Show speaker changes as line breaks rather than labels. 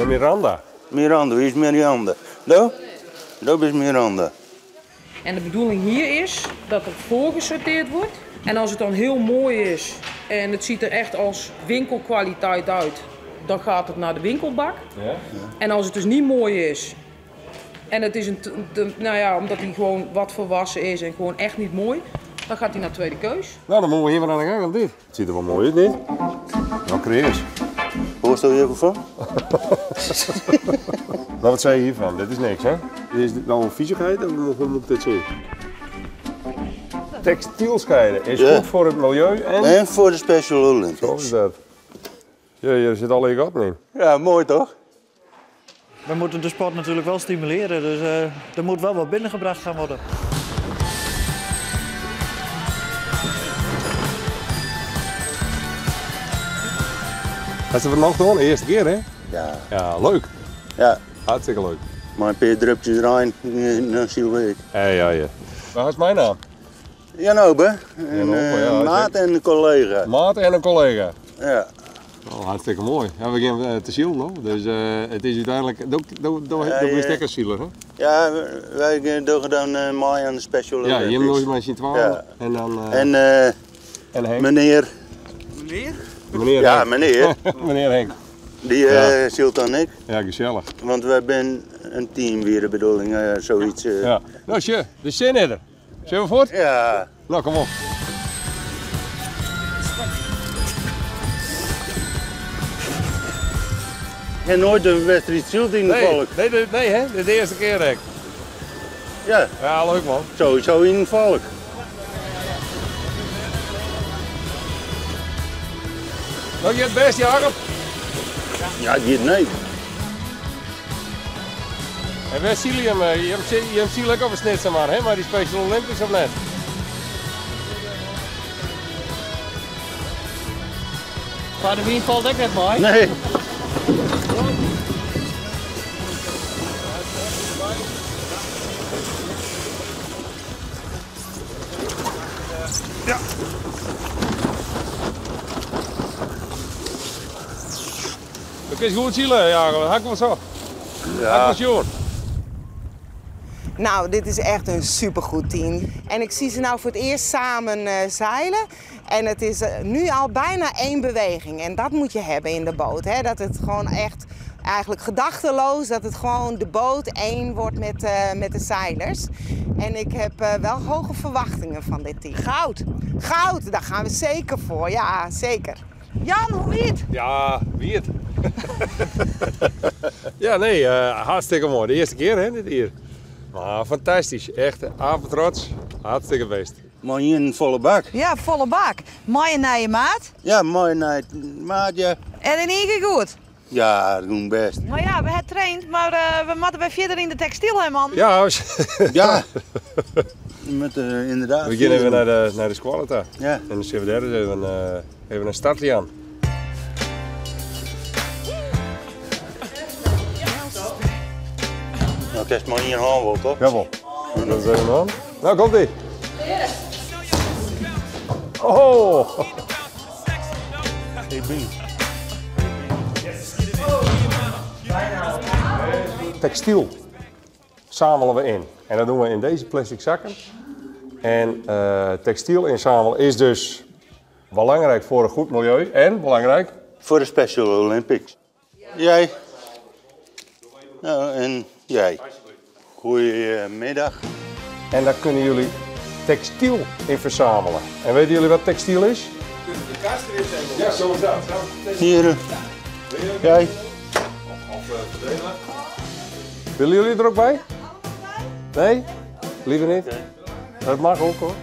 De Miranda.
Miranda, wie is Miranda? Do? Do bist Miranda.
En de bedoeling hier is dat er voorgesorteerd wordt. En als het dan heel mooi is en het ziet er echt als winkelkwaliteit uit, dan gaat het naar de winkelbak.
Ja.
En als het dus niet mooi is en het is een, nou ja, omdat hij gewoon wat volwassen is en gewoon echt niet mooi, dan gaat hij naar tweede keus.
Nou, dan moeten we hier maar aan de gang, of niet? Het ziet er wel mooi uit, niet? Nou, creëer.
Hoe stel je ervan?
Nou, wat zei je hiervan? Dit is niks, hè? Is dit nou een viezigheid of hoe moet ik dit zien? Textiel scheiden is
Ja.
goed voor het milieu en...
En voor de Special Olympics.
Zo is dat. Ja, je zit al in je gat in.
Ja, mooi toch?
We moeten de sport natuurlijk wel stimuleren, dus er moet wel wat binnengebracht gaan worden.
Dat is er nog doen, de eerste keer, hè?
Ja.
Ja, leuk.
Ja.
Hartstikke leuk.
Maar een paar drupjes erin, dan zie je ik.
Ja, ja, ja. Waar is mijn naam?
Jan Obe. En,
Jan Obe, ja,
maat en een collega.
Maat en een collega.
Ja.
Oh, hartstikke mooi. Ja, we gaan te zielen, hoor. Dus het is uiteindelijk... Dat is lekker zieler, hè?
Ja, wij doen dan mooi aan de Special
Ja,
Olympics.
je moet maar zien 12.
Ja.
En dan...
En
en Henk.
Meneer.
Meneer?
Meneer
Ja,
Henk.
meneer.
Meneer Henk.
Die
Ja.
zielt dan ik.
Ja, gezellig.
Want wij zijn een team weer de bedoeling, zoiets.
Ja. Nou, tje, de zin is er. Zullen we voort?
Ja.
Nou, kom op.
En nooit een wedstrijd zielt in de
Nee,
volk.
nee, nee, nee, hè? Dit is de eerste keer, Henk.
Ja.
Ja, leuk man.
Sowieso in de volk.
Dank je het best, Jacob.
Ja, dit nee.
En waar zien jullie hem? Je hebt hem lekker op een snit, zeg maar, hè? Maar die Special Olympics of net?
Maar de wien valt ook net mooi.
Nee.
Ja. Dat is goed zielen, Jacob. Hak wel zo.
Ja.
Hak wel zo.
Nou, dit is echt een supergoed team. En ik zie ze nou voor het eerst samen zeilen. En het is nu al bijna één beweging. En dat moet je hebben in de boot. Hè? Dat het gewoon echt eigenlijk gedachteloos, dat het gewoon de boot één wordt met de zeilers. En ik heb wel hoge verwachtingen van dit team.
Goud!
Goud, daar gaan we zeker voor. Ja, zeker.
Jan, hoe wie het?
Ja, wie het? Ja, nee, hartstikke mooi. De eerste keer, hè, dit hier. Maar fantastisch. Echt avondtrots. Hartstikke best.
Maar hier een volle bak.
Ja, volle bak. Mooie nieuwe maat.
Ja, mooie nieuwe maat, ja.
En in één keer goed.
Ja, dat doen best.
Maar ja, we hebben getraind, maar we moeten weer verder in de textiel, hè, man?
Ja,
Ja. Met, inderdaad.
We gaan even naar de squaleta.
Ja.
En dan zullen we daar dus even een startje aan.
Nou, kerst maar niet in hand, toch?
Jawel. Dat is even aan. Nou, komt ie. Oh!
Ik ben.
Textiel zamelen we in. En dat doen we in deze plastic zakken. En textiel inzamelen is dus belangrijk voor een goed milieu en belangrijk
voor de Special Olympics. Jij. Nou, en jij. Goedemiddag.
En daar kunnen jullie textiel in verzamelen. En weten jullie wat textiel is?
De kaas erin zijn.
Ja, zo is dat.
Hier. Jij.
Willen jullie er ook bij? Nee? Liever niet? Dat mag ook hoor.